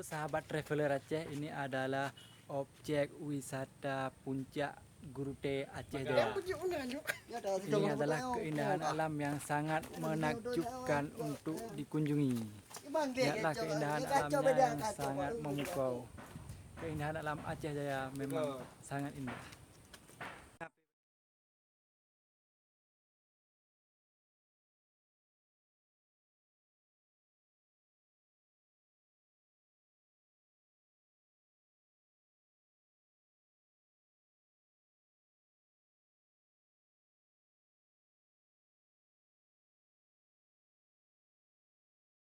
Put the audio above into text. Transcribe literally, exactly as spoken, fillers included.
Sahabat traveler Aceh, ini adalah objek wisata Puncak Gurutée Aceh Jaya. Ini adalah keindahan alam yang sangat menakjubkan untuk dikunjungi. Lihatlah keindahan alamnya yang sangat memukau. Keindahan alam Aceh Jaya memang sangat indah.